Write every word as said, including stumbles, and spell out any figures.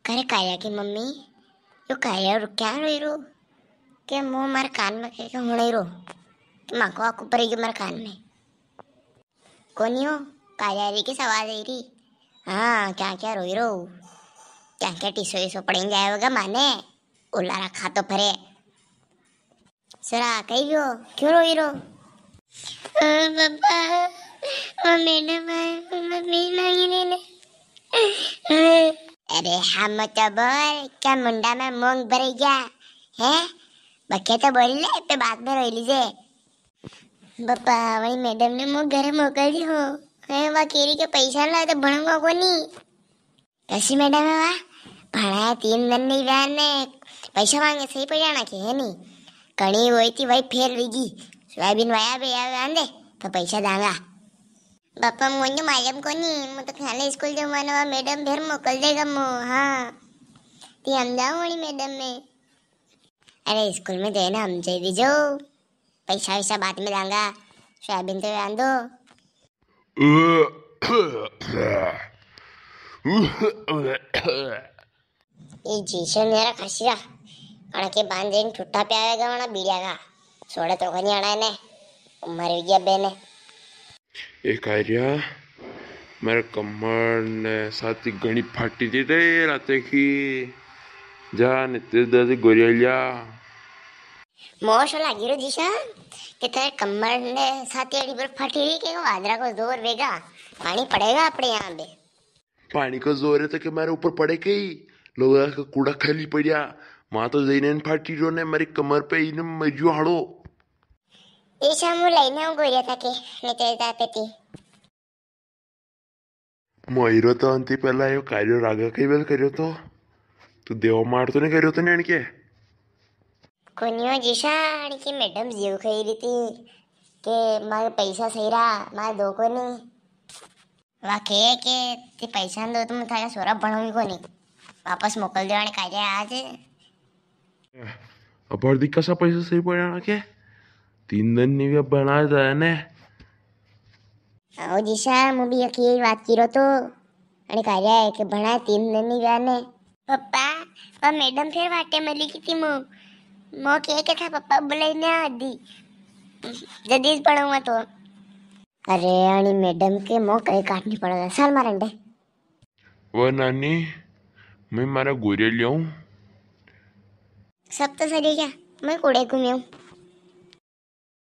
करे काया की मम्मी, यो काया रो क्या रोई रो? के मो मारे कान में के, के हुणे रो? के माको आकू पड़ेगी मारे कान में। कोनी हो, काया री के सवाल है री। हाँ, क्या क्या रोई रो? क्या क्या टीसो ईसो पड़ेन जाए होगा माने? उलारा खा तो फरे। सरा, कई गयो? क्यों रोई रो? ओ पापा, वो मैडम आए, वो मैं मांगी ने। अरे हाँ, मत बोल, क्या मुंडा में मूंग भर गया है? बके तो बोल ले, पे बाद में रोई लीजे। पापा, वही मैडम ने मो घरे मोकल दी हो। है, वा केरी के पैसा ला तो भणूंगा कोनी। कसी मैडम है वा? भणा तीन दिन नी व्या ने पैसा मांगे, सही पड़ जाना के है नी। कणी वही थी, वही फेल वई गी। सोयाबीन वाया बे आवे आंदे तो पैसा दांगा। बापा, मोन्यू मालूम कोनी, मु तो खाली स्कूल जाऊँ, माने वा मैडम फिर मोकल देगा मो। हाँ, ती हम जाओ वणी मैडम में। अरे, स्कूल में जाए ना, हम जाए दीजो। पैसा वैसा बाद में दांगा, सोयाबीन तो आंदो। ये जीशन यारा खासी रा, अणा के बांध देन ठुट्टा पे आवेगा वणा बीड़िया का। सोड़े तो कनी अणा ने, मर गया बेने। ए कार्या, मारे कमर ने साथी घणी फाटी थी रे राते की। जा ने तेज दादी गोरिया लिया। मोसो लागी रो जीशन, के तेरे कमर ने साथी अड़ी पर फाटी री के वादरा को जोर वेगा, पानी पड़ेगा अपने यहाँ पे। पानी को जोर है तो के मारे ऊपर पड़े के ही, लोगा का कूड़ा खाली पड़िया। मां तो जईने फाटी रो ने मारी कमर पे इने मरियो हाड़ो। ईशा मु लईने हूँ गोरिया था के, ने तेरे दा पेटी। मोहिरो तो अंति पहला यो कार्यो रागा कई बेल करियो तो, तू देवा मार तो नी करियो तो ने अणके? कोनियो जीशा, अणकी मैडम जीव खाई री थी के मारे पैसा सही रा, मारे दो कोनी। वा के के ते पैसा दो, तुम थारा सोरा भणो भी कोनी, वापस मोकल देवाने कार्य आज। अबार दी कसा पैसा सही पड़ा के? तीन दिन नी भी बना जाए ने। आओ जीशा, मु भी यही बात की रो तो। अरे कार्या है के भणा तीन दिन नी जाने। पप्पा, पा मैडम फिर वाटे मिली की थी मो। मो के के था पप्पा बुलाई ने आदि। जदीज पढ़ूंगा तो। अरे अणी मैडम के मो कई काटनी पड़ेगा। साल मारंडे। वो नानी, मैं मारा गोरिया लियाऊं? सब तो सही गया, मैं कुड़े घूमी हूँ।